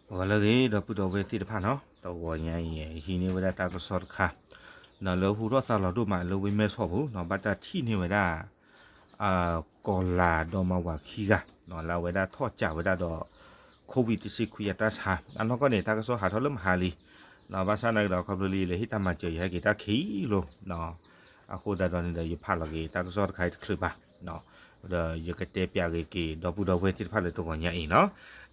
ဂီၤလၢအဂ့ၤ ဒီပုၢ်ဒီဝဲၢ်သ့ၣ်တဖၣ်နီၤ, တဂီၤညါအံၤ ဟံးန့ၢ်ဝဲဒၣ်တၢ်ကစီၣ်တခါ လၢဟူထီၣ်သါလီၤဒိၣ်မးလၢဝ့ၢ်မဲၢ်ဆီးပူၤနီၤ, ဘၣ်တၢ်ထံၣ်န့ၢ်ဝဲဒၣ် ကီၤလၤဒီမါဝၤခံဂၤ လၢအဝဲဒၣ်ထီၣ်ကးဝဲဒၣ်ဒီး COVID တဆံခွံအတၢ်ဆါ, အနီၢ်ကီၢ်န့ၣ် တၢ်ကစီၣ်ဟးထီၣ်လၢမဟါလံ, ဘၣ်ဆၣ်သနာ်က့ဒီး ခီဖျိလၢယလဲၤဟ့ၣ်တၢ်မၤစၢၤ ယဟဲက့ၤတၢ်ခံလီၤ, အဃိသတးဒီးန့ၣ်ဒီး ယဖးလီၤက့ၤတၢ်ကစီၣ်တခါအံၤတချုးဘၣ် ဒီးယကတဲပၠးက့ၤက့ၤ ဒီပုၢ်ဒီဝဲၢ်သ့ၣ်တဖၣ်လၢတဂီၤညါအံၤနီၤ,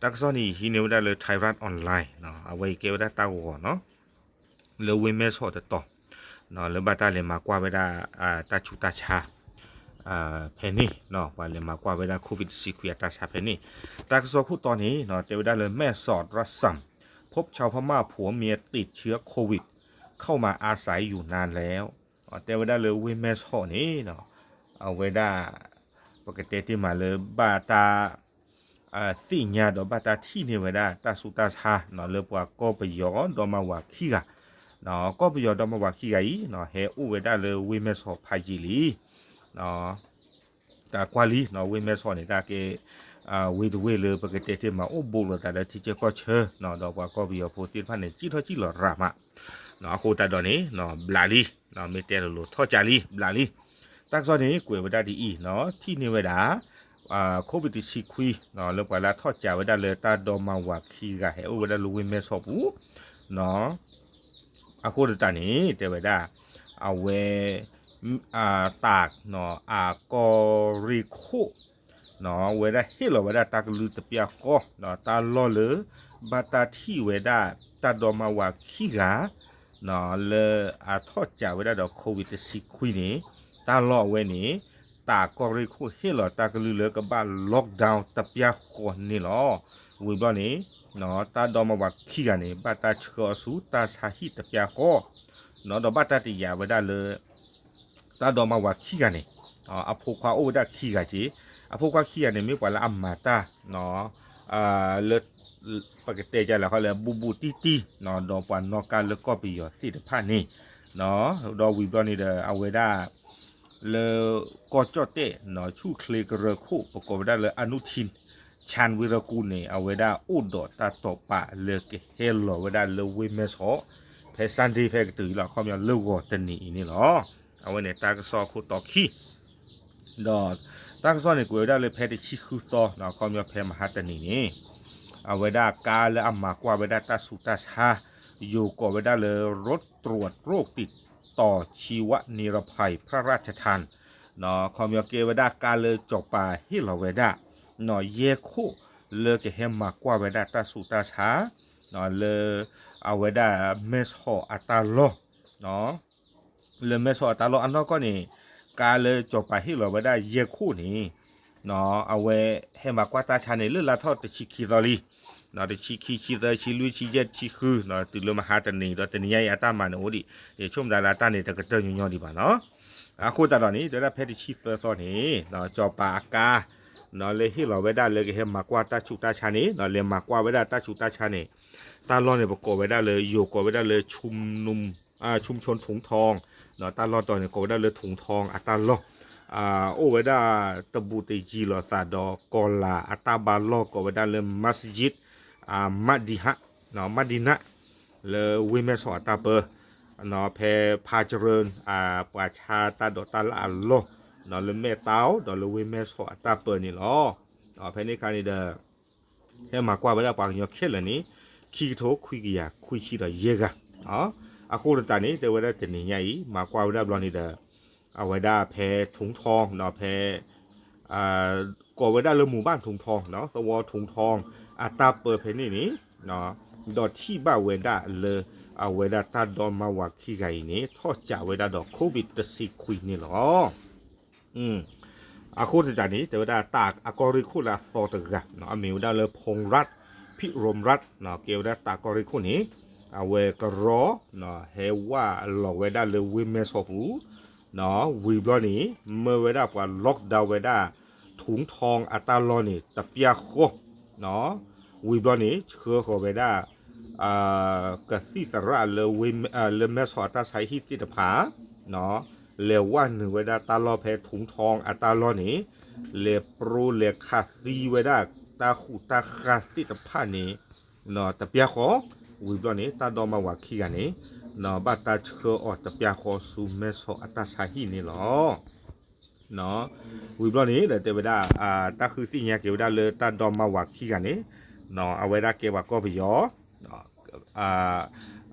တၢ်ကစီၣ်န့ၣ် ယဟံးန့ၢ်ဝဲဒၣ်လၢ Thai Rat Online အဝဲအံၤကဲဝဲဒၣ်တၢ်ဂီၤနီၤ, လၢဝ့ၢ်မဲၢ်ဆီးတတီၤ လၢဘၣ်တၢ်လဲၤမၤကွၢ်ဝဲဒၣ် တၢ်ဆူးတၢ်ဆါ ဖဲန့ၣ်, ပှၤလဲၤမၤကွၢ်ဝဲဒၣ် COVID တဆံခွံအတၢ်ဆါဖဲန့ၣ်, တၢ်ကစီၣ်ခိၣ်တီန့ၣ် တဲဝဲဒၣ်လၢ แม่สอดรัฐสาม พบชาวพม่าผัวเมียติดเชื้อโควิด เข้ามาอาศัยอยู่นานแล้ว တဲဝဲဒၣ်လၢဝ့ၢ်မဲၢ်ဆီးန့ၣ် အဝဲဒၣ် ပကတဲတ့ၢ်မးလၢဘၣ်တၢ် သ့ၣ်ညါဒီးဘၣ်တၢ်ထံၣ်န့ၢ်ဝဲဒၣ် တၢ်ဆူးတၢ်ဆါ လၢပှၤကီၢ်ပယီၤဒီမါဝၤခံဂၤ, ကီၢ်ပယီၤဒီမါဝၤခံဂၤအံၤ ဟဲအိၣ်ဝဲဒၣ်လၢဝ့ၢ်မဲၢ်ဆီးဖးယံာ်လံ တၢ်ကွၢ်လံ ဝ့ၢ်မဲၢ်ဆီးန့ၣ် တၢ်ကဲ ဝ့ၢ်တဝ့ၢ်လၢပကတဲတ့ၢ်မး အိၣ်ဘူးလိာ်သးလၢထံဆၢကီၢ်ဆၢ ဒီးပှၤကီၢ်ပယီၤဖိသ့ၣ်တဖၣ်န့ၣ် စံၣ်ထီၣ်စံၣ်လီၤရၤမး, အဃိသတးဒီးန့ၣ် ဘျးလံ, မ့ၢ်တဲလိၤလိၤ ထီၣ်ကးလံ ဘျးလံ, တၢ်ကစီၣ်န့ၣ် ကွဲးဝဲဒၣ်ဒ်အံၤနီၤ, ထံၣ်န့ၢ်ဝဲဒၣ် COVID တဆံခွံ လၢပှၤလၢထီၣ်ကးဝဲဒၣ်လၢတၢ်ဒီမါဝၤခံဂၤ ဟဲအိၣ်ဝဲဒၣ်လၢဝ့ၢ်မဲၢ်ဆီးပူၤ အဃိသတးန့ၣ် တဲဝဲဒၣ် အဝဲ တၢ် အကီၢ်ရ့ၣ်ခိၣ် ဝဲဒၣ်ဟ့ၣ်လီၤဝဲဒၣ်တၢ်ကလုၢ်တပျၢ်ဃီ တၢ်လီၢ်လၢ ဘၣ်တၢ်ထံၣ်ဝဲဒၣ် တၢ်ဒီမါဝၤခံဂၤ လၢအထီၣ်ကးဝဲဒၣ်ဒီး COVID တဆံခွံန့ၣ် တၢ်လီၢ်အဝဲန့ၣ် တၢ်ကီၢ်ရ့ၣ်ခိၣ်ဟ့ၣ်လီၤတၢ်ကလုၢ်လၢကဘၣ် lockdown တပျၢ်ဃီန့ၣ်လီၤ. ဝံၤဘျီန့ၣ် တၢ်ဒီမါဝၤခံဂၤန့ၣ် ဘၣ်တၢ်ဆှၢအီၤဆူတၢ်ဆါဟံၣ်တပျၢ်ဃီ ဒီးဘၣ်တၢ်တယာ်ဝဲဒၣ်လၢ တၢ်ဒီမါဝၤခံဂၤန့ၣ် အဖိခွါအိၣ်ဝဲဒၣ်ခံဂၤက့, အဖိခွါခံဂၤန့ၣ် မ့ၢ်ပှၤလၢအမၤတၢ် လၢ ပကတဲကလဲၣ်ဃီလၢ ဘူးဘူးတံၢ်တံၢ် ဒီးပှၤနီၣ်ကါလၢကီၢ်ပယီၤသ့ၣ်တဖၣ်န့ၣ် ဒီးဝံၤဘျီန့ၣ်ဒီး အဝဲဒၣ် လၢ ကီၢ်ကၠီၣ်တဲၣ် ဆူၣ်ချ့ကရၢခိၣ် ပကိးဝဲဒၣ်လၢ အနုထင် ချန်ဝံရကူၣ်န့ၣ် အဝဲဒၣ်အိၣ်ဒီးတၢ်တိာ်ပာ်လၢကဟဲလီၤဝဲဒၣ်လၢဝ့ၢ်မဲၢ်ဆီး ဖဲ Sunday ဖဲကတုၤအံၤလီၤ. အခီပညီလၢဂီၤတနံၤအံၤန့ၣ်လီၤ. အဝဲန့ၣ်တၢ်ကစီၣ်အခိၣ်တီခံ ဒီးတၢ်ကစီၣ်န့ၣ် ကွဲးဝဲဒၣ်လၢဖဲတဆံဃုသီ အခီပညီဖဲမဟါတနံၤန့ၣ် အဝဲဒၣ်ကါလၢအမၤကွၢ်ဝဲဒၣ်တၢ်ဆူးတၢ်ဆါ ယိၤကိးဝဲဒၣ်လၢ รถตรวจโรคติดต่อชีวนิรภัยพระราชทาน အခီပညီကဲဝဲဒၣ်ကါလၢစီၤပၤဟ့ၣ်လီၤဝဲဒၣ် ယဲၢ်ခိၣ်လၢကဟဲမၤကွၢ်ဝဲဒၣ်တၢ်ဆူးတၢ်ဆါ လၢ အဝဲဒၣ်မဲၢ်ဆီးအတၢ်လီၢ် လၢမဲၢ်ဆီးအတၢ်လီၢ်အနီၢ်ကီၢ်န့ၣ် ကါလၢစီၤပၤဟ့ၣ်လီၤဝဲဒၣ်ယဲၢ်ခိၣ်န့ၣ် အဝဲဟဲမၤကွၢ်တၢ်ဆါန့ၣ် လၢလါထီၣ်တဆံခံသီလံ. တဆံခံ ဆံသၢ ဆံလွံၢ် ဆံယဲၢ် ဆံဃု တုၤလၢမဟါတနံၤဒီးတနံၤညါအံၤအတၢ်မၤန့ၣ်အိၣ်ဒံး ယဆိကမိၣ်သးလၢအတၢ်န့ၣ် တကတၢၢ်ညီညီဒံးဘၣ်နီၤ. အဃိသတးဒီးန့ၣ် တဲဒၣ်ဖဲတဆံသၢသီန့ၣ် စီၤပၤအကါ လၢဟ့ၣ်လီၤဝဲဒၣ်လၢကဟဲမၤကွၢ်တၢ်ဆူးတၢ်ဆါန့ၣ် လဲၤမၤကွၢ်ဝဲဒၣ်တၢ်ဆူးတၢ်ဆါန့ၣ် တၢ်လီၢ်န့ၣ် ပကိးဝဲဒၣ်လၢ ယိၤကိးဝဲဒၣ်လၢ ชุมชนถุงทอง တၢ်လီၢ်တီၤန့ၣ် ကိးဝဲဒၣ်လၢ ထုင်ထွင် အတၢ်လီၢ် အိၣ်ဝဲဒၣ်တဘူးတယံၤလိာ်သးဒီးကီၤလၤအတၢ်ဘါလီၢ်ကိးဝဲဒၣ်လၢ မစယံး မဒံဟ မဒံန လၢဝ့ၢ်မဲၢ်ဆီးအတၢ်ပၢ ဖဲဖါစရၢၣ် ပှၤဆါတၢ်ဒိးတၢ်လၣ်အလီၢ် လၢမဲၢ်တၢ်ဒီးလၢဝ့ၢ်မဲၢ်ဆီးအတၢ်ပၢန့ၣ်လီၤ. ဖဲန့ၣ်အခါန့ၣ်ဒီး ဟဲမၤကွၢ်ဝဲဒၣ်ပှၤကညီခဲလၢာ်န့ၣ် ခံကထိခွံကယၤခွံဆံဒီးယဲၢ်ဂၤ အဃိသတးန့ၣ် တဲဝဲဒၣ်တနံၤညါအံၤ မၤကွၢ်ဝဲဒၣ်ဘျီန့ၣ်ဒီး အဝဲဒၣ်ဖဲထုင်ထွင် ဖဲ ကိးဝဲဒၣ်လၢ မူၤဘၣ်ထုင်ထွင် သဝီထုင်ထွင် အတၢ်ပၢဖဲန့ၣ်န့ၣ် ဒီးထံၣ်ဘၣ်ဝဲဒၣ်လၢ အဝဲဒၣ်တၢ်ဒီမါဝၤခံဂၤအံၤန့ၣ် ထီၣ်ကးဝဲဒၣ်ဒီး COVID တဆံခွံန့ၣ်လီၤ. အဃိသတးန့ၣ် တဲဝဲဒၣ်တၢ်အကီၢ်ရ့ၣ်ခိၣ်လၢအသီတဂၤ အမ့ၢ်ဝဲဒၣ်လၢ ဖူရၣ် ဖံးရိၣ်ရၣ် ကဲဝဲဒၣ်တၢ်ကီၢ်ရ့ၣ်ခိၣ်န့ၣ် အဝဲကရီ ဟဲဝၢ်လီၤဝဲဒၣ်လၢဝ့ၢ်မဲၢ်ဆီးပူၤ ဝံၤဘျီန့ၣ် မၢဝဲဒၣ်ပှၤ lockdown ဝဲဒၣ် ထုင်ထွင် အတၢ်လီၢ်န့ၣ် တပျၢ်ဃီ ဝံၤဘျီန့ၣ် ဆှၢဃီၤဝဲဒၣ် ကသံၣ်သရၣ်လၢ လၢမဲၢ်ဆီးအတၢ်ဆါဟံၣ်သ့ၣ်တဖၣ် လဲၤဝၢ်နုာ်ဝဲဒၣ်တၢ်လီၢ်ဖဲထုင်ထွင် အတၢ်လီၢ်န့ၣ် လဲၤပြိလဲၤခးသံဝဲဒၣ်တၢ်ဃူးတၢ်ဃၢ်သ့ၣ်တဖၣ်န့ၣ် တပျၢ်ဃီ, ဝံၤဘျီန့ၣ် တၢ်ဒီမါဝၤခံဂၤန့ၣ် ဘၣ်တၢ်ဆှၢအီၤတပျၢ်ဃီဆူမဲဆီးအတၢ်ဆါဟံၣ်န့ၣ်လီၤ. ဝံၤဘျီန့ၣ်ဒီးတဲဝဲဒၣ် တၢ်ဃုသ့ၣ်ညါက့ၤဝဲဒၣ်လၢတၢ်ဒီမါဝၤခံဂၤန့ၣ် အဝဲဒၣ်ကဲပှၤကီၢ်ပယီၤ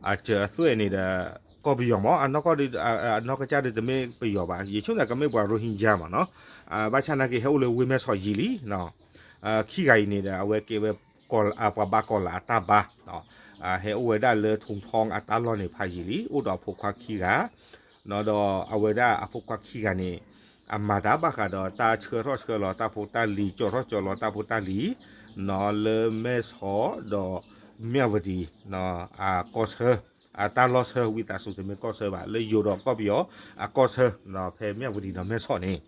အစၢၤအသွဲၣ်န့ၣ်ဒီး ကီၢ်ပယီၤမး အနီၢ်ကီၢ်ဒုး အနီၢ်ကစၢ်ဒုးတမ့ၢ်ပယီၤဘၣ် ယဆိကမိၣ်ကမ့ၢ်ပှၤ Rohingya မးနီၤ ဘၣ်ဆၣ်နာ်က့ဟဲအိၣ်လၢဝ့ၢ်မဲဆီးယံာ်လံ ခံဂၤအံၤန့ၣ်ဒီး အဝဲကဲဝဲ ပှၤဘၣ်ကီၤလၤအတၢ်ဘါ ဟဲအိၣ်ဝဲဒၣ်လၢ ထုံထီ အတၢ်လီၢ်န့ၣ်ဖးယံာ်လံ အိၣ်ဒီးအဖိခွါခံဂၤ ဒီးအဝဲဒၣ်အဖိခွါခံဂၤန့ၣ် အမၤတၢ်ဘၣ်ဃးဒီးတၢ်ဆှၢထီၣ်ဆှၢလီၤတၢ်ဖိတၢ်လံၤ ကၠီၤထီၣ်ကၠီၤလီၤတၢ်ဖိတၢ်လံၤ လၢမဲဆီးဒီးမၠၣ်ဝတံၤ ကီၢ်ဆၢ အတၢ်လီၢ်ဆၢ ဝံသးစူၤတမ့ၢ်ကီၢ်ဆၢဘၣ် လၢယိၤဒီးကီၢ်ပယီၤအကီၢ်ဆၢ ဖဲမၠၣ်ဝတံၤဒီးမဲဆီးန့ၣ်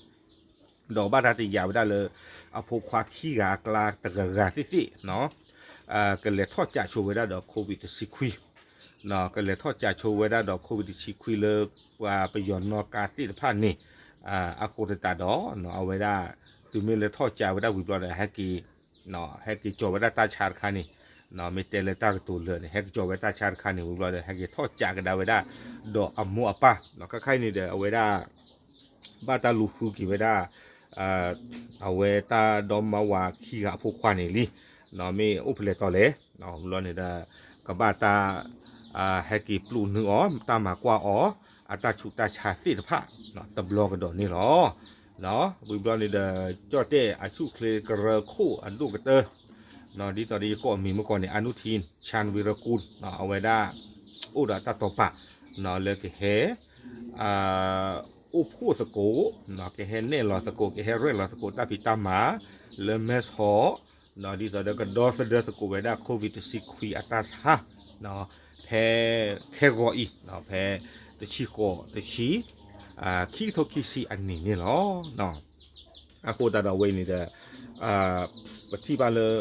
ဒီးဘၣ်တၢ်တယာ်ဝဲဒၣ်လၢ အဖိခွါခံဂၤအကျါတဂၤဂၤသ့ၣ်သ့ၣ် ကလဲၤထီၣ်ကးဆိဝဲဒၣ်ဒီး COVID တဆံခွံ ကလဲၤထီၣ်ကးဆိဝဲဒၣ်ဒီး COVID တဆံခွံလၢ ပှၤပယီၤနီၣ်ကါသ့ၣ်တဖၣ်န့ၣ် အဃိသတးဒီး အဝဲဒၣ် တုၤမ့ၢ်လၢထီၣ်ကးဝဲဒၣ်ဝံၤဘျီဒီး ဟဲက့ၤ ဟဲက့ၤကၠီၤဝဲဒၣ်တၢ်ဆါတခါန့ၣ် မ့ၢ်တဲလၢတၢ်ကတိၤလၢာ်န့ၣ် ဟဲက့ၤကၠီၤဝဲတၢ်ဆါတခါန့ၣ် ဝံၤဘျီဒီး ဟဲက့ၤထီၣ်ကးကဒါဝဲဒၣ် ဒီးအမိၢ်အပၢ် ခါခါအံၤန့ၣ်ဒီး အဝဲဒၣ် ဘၣ်တၢ်လူၤဃုက့ၤဝဲဒၣ် အဝဲတၢ်ဒီမါဝၤခံဂၤအဖိခွါန့ၣ်လံ မ့ၢ်အိၣ်ဖဲလဲၣ်တီလဲၣ် ဝံၤဘျီန့ၣ်ဒီး ကဘၣ်တၢ် ဟဲက့ၤပျိးနုာ်အီၤ တၢ်မၤကွၢ်အီၤ အတၢ်ဆူးတၢ်ဆါသ့ၣ်တဖၣ် တဘျီကဒီးန့ၣ်လီၤ. ဝံၤဘျီန့ၣ်ဒီး ကၠီၣ်တဲၣ်အဆူၣ်ချ့ကရၢခိၣ်အဒိၣ်ကတၢၢ် ဒ်သိးဒီးယကိးအမံၤမ့ၢ်ကီးန့ၣ် အနုထံၣ် Chanvirakul အဝဲဒၣ် အိၣ်ဒီးတၢ်တိာ်ပာ် လၢကဟဲ အိၣ်ဖှိၣ်သကိး ကဟဲနဲၣ်လီၤသကိး ကဟဲရဲၣ်လီၤသကိးတၢ်ဖံးတၢ်မၤ လၢမဲဆီး ဒ်သိးဒီးကဒီသဒၢသကိးဝဲဒၣ် COVID တဆံခွံအတၢ်ဆါ ဖဲခဲဂီၤအံၤ ဖဲတဆံဃိးတဆံ ခံကထိခံဆံအနံၣ်န့ၣ်လီၤ. အဃိသတးဒီးအဝဲအံၤန့ၣ်ဒီး ပထံၣ်ဘၣ်လၢ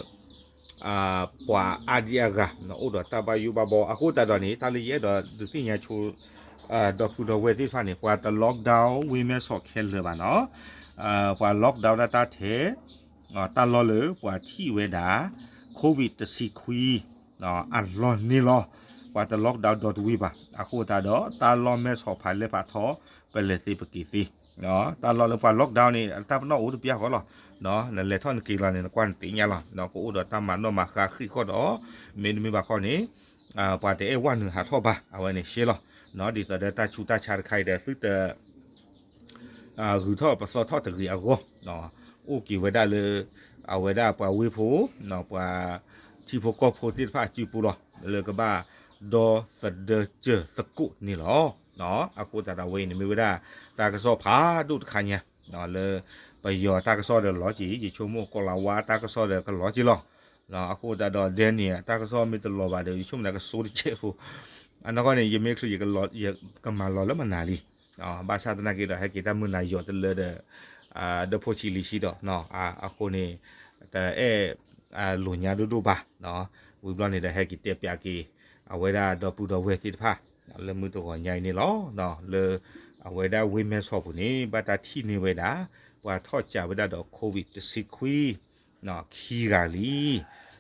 ပှၤအါဒံအါဂၤ အိၣ်ဒီးတၢ်ဘၣ်ယိၣ်ဘၣ်ဘီ အဃိသတးဒီးန့ၣ် တၢ်လၢယအဲၣ်ဒိးဒုးသ့ၣ်ညါဆိ ဒီပုၢ်ဒီဝဲၢ်သ့ၣ်တဖၣ်န့ၣ် ပှၤတ lockdown ဝ့ၢ်မဲဆီးခဲလၢာ်ဘၣ်နီၤ ပှၤ lockdown ဒၣ်တၢ်ထဲ တၢ်လီၢ်လၢပှၤထံၣ်ဝဲဒၣ် COVID တဆံခွံ အလီၢ်န့ၣ်လီၤ. ပှၤတ lockdown ဒီတဝ့ၢ်ဘၣ် အဃိသတးဒီး တၢ်လီၢ်မဲဆီးဖးလဲၢ်ဖးထီ ပလဲၤသ့ပက့ၤသ့ တၢ်လီၢ်လၢပှၤ lockdown န့ၣ် တၢ်ပနီၣ်အိၣ်တပျၢ်ဃီလီၤ. နလဲၤထီၣ်နက့ၤလီၤန့ၣ် နကွၢ်နသ့ၣ်ညါလီၤ ကအိၣ်ဒီးတၢ်မၤနီၣ်မၤဃါဃံးဃီဒီး မ့တမ့ၢ်ဘၣ်ဃီန့ၣ် ပှၤတအဲၣ်ဝဲနုာ်ဟးထီၣ်ဘၣ် အဝဲန့ၣ်ရှဲလီၤ. ဒ်သိးဒီးတၢ်ဆူးတၢ်ဆါတခါအံၤဒီး သုတ ဂုၤထီၣ်ပသီထီၣ်တဂ့ၤအဂီၢ် အိၣ်က့ၤဝဲဒၣ်လၢ အဝဲဒၣ်ပှၤဝ့ၢ်ဖိ ပှၤထံဖိကီၢ်ဖိသ့ၣ်တဖၣ်အစုပူၤလီၤ လၢကဘၣ်ဒီသဒၢစၢၤသကိးန့ၣ်လီၤ. အဃိသတးဒီးအဝဲအံၤန့ၣ်မ့ၢ်ဝဲဒၣ် တၢ်ကစီၣ်ဖးဒိၣ်တခါညါ လၢပယီၤတၢ်ကစီၣ်ဒီးလီၤက့ၤ ယဆိကမိၣ်ကီၤလၤဝါတၢ်ကစီၣ်ဒီးကလီၤက့ၤလီၤ. အဃိသတးဒီး Daniel တၢ်ကစီၣ်မ့ၢ်တလီၤဘၣ်ဒီး ယဆိကမိၣ်ကဆိတကဲးဖိ အနီၢ်ကီၢ်န့ၣ် ယမ့ၢ်ချုးယ ကမၤလီၤလၢမနုၤလံ. ဘၣ်ဆၣ်သနာ်က့ဒီး ဟဲက့ၤတၢ်မုၢ်နၤယီၤတလၢဒီး ဒီးဖိဆံးလံဆံဒီး အဃိန့ၣ် တအဲၣ်လိာ်ညါဒိၣ်ဒိၣ်ဘၣ်. ဝံၤဘျီန့ၣ်ဒီး ဟဲက့ၤတဲပၠးက့ၤ အဝဲဒၣ်ဒီပုၢ်ဒီဝဲၢ်သ့ၣ်တဖၣ် လၢမုၢ်တဂီၤညါအံၤန့ၣ်လီၤ. လၢအဝဲဒၣ်ဝ့ၢ်မဲဆီးပူၤန့ၣ် ဘၣ်တၢ်ထံၣ်န့ၢ်ဝဲဒၣ် ပှၤထီၣ်ကးဝဲဒၣ်ဒီး COVID တဆံခွံ ခံဂၤလံ.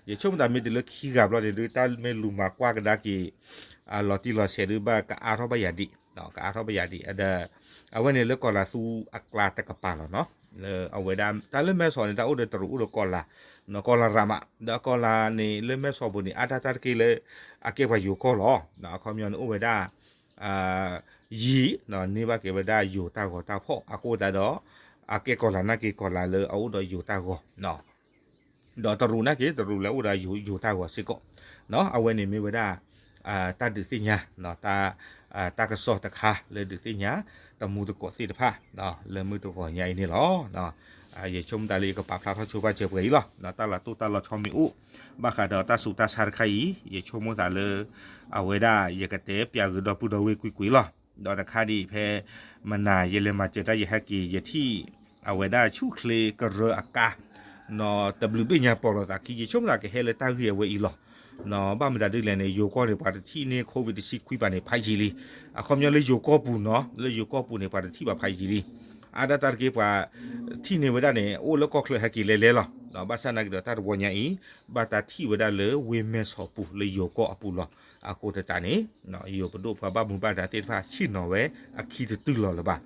ယဆိကမိၣ်သးမ့ၢ်တုၤလၢခံဂၤဘျီန့ၣ်ဒုး တၢ်မ့ၢ်လူၤမၤကွၢ်ကဒါက့ၤ လီၤတံၢ်လီၤဆဲးဒုး ဘၣ်ကအါထီၣ်ဘၣ်ယၤဒံး ကအါထီၣ်ဘၣ်ယၤဒံး ဒီး အဝဲန့ၣ်လၢကီၤလၤသူအကျါတကပၤလီၤနီၤ. လၢအဝဲဒၣ် တၢ်လၢမဲဆီးန့ၣ် တၢ်အိၣ်ဒီးတရူးအိၣ်ဒီးကီၤလၤ ကီၤလၤရးမး ဒီးကီၤလၤန့ၣ် လၢမဲဆီးပူၤန့ၣ် အါတၢ်တၢ်တက့ၢ်လၢ အကဲပှၤယိၤကီၢ်လီၤ. အခီပညီန့ၣ်အိၣ်ဝဲဒၣ် ယံာ် န့ၢ်ဘၣ်က့ၤဝဲဒၣ်ယိၤတၢ်ဂီၤတၢ်ဖီၣ် အဃိသတးဒီး အကဲကီၤလၤနာ်က့ၤကီၤလၤလၢအအိၣ်ဒီးယိၤတၢ်ဂီၤ ဒီးတရူးနာ်က့ၤ တရူးလၢအအိၣ်ဒီးယိၤတၢ်ဂီၤစ့ၢ်ကီး အဝဲန့ၣ်မ့ၢ်ဝဲဒၣ် တၢ်ဒုးသ့ၣ်ညါ တၢ်ကစီၣ်တခါလၢဒုးသ့ၣ်ညါ တမူသကိးသ့ၣ်တဖၣ် လၢမုၢ်တဂီၤညါအံၤန့ၣ်လီၤ. ယဆိကမိၣ်သးလၢယကပာ်ဖျါထီၣ်ဆိပာ်စၢၤပှဲၤအံၤလီၤ. တၢ်လီၤတိၢ်တၢ်လီၤဆီမ့ၢ်အိၣ် ဘၣ်ဃးဒီးတၢ်ဆူးတၢ်ဆါတခါအံၤ ယဆိကမိၣ်သးလၢ အဝဲဒၣ်ယကတဲပၠးဂ့ၤဒီပုၢ်ဒီဝဲၢ်ကွ့ၢ်ကွ့ၢ်လီၤ. ဒီးတခါဒံးဖဲ မနၤယလဲၤမၤစၢၤတၢ်ယဟဲက့ၤ ယထံၣ် အဝဲဒၣ်ဆူၣ်ချ့ကရၢအကါ နီၤ တဘျုးဘ့ၣ်ညါပိာ်လိာ်သးခံ ယဆိကမိၣ်သးကဟဲလၢတၢ်ဂ့ၢ်အဝဲအံၤလီၤ. ဘၣ်မတၤဒ်လဲၣ်န့ၣ် ယိၤကီၢ်န့ၣ် ပှၤတထံၣ်န့ၢ် COVID တဆံခွံဘၣ်န့ၣ် ဖးယံာ်လံ. အခီပညီလၢယိၤကီၢ်ပူၤနီၤ လၢယိၤကီၢ်ပူၤန့ၣ် ပှၤတထံၣ်ဘၣ်ဖးယံာ်လံ. အါဒၣ်တၢ်တက့ၢ် ပှၤထံၣ်န့ၢ်ဝဲဒၣ်န့ၣ် အိၣ်လၢကီၢ်ချၢဟဲက့ၤလဲၤလဲၤလီၤ. ဘၣ်ဆၣ်သနာ်က့ဒီး တၢ်တဝီညါအံၤ ဘၣ်တၢ်ထံၣ်ဝဲဒၣ်လၢဝ့ၢ်မဲၢ်ဆီးပူၤ လၢယိၤကီၢ်အပူၤလီၤ. အဃိသတးန့ၣ် ယိၤပဒိၣ်ပှၤဘၣ်မူဘၣ်ဒါသ့ၣ်တဖၣ် ဆ့ၣ်နီၤဝဲအခံတတုၤလီၤလၢၤဘၣ်.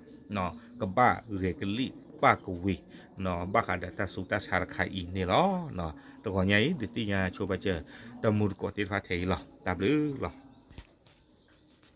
ကဘၣ်ဂဲၤကလံၣ်ပၢ်ကဝ့ၤ ဘၣ်ဃးဒီးတၢ်ဆူးတၢ်ဆါတခါအံၤန့ၣ်လီၤ. တဂီၤညါအံၤ ဒုးသ့ၣ်ညါဆိပာ်စၢၤ တၢ်မူတကိးသ့ၣ်တဖၣ်ထဲအံၤလီၤ. တၢ်ဘျုးလီၤ.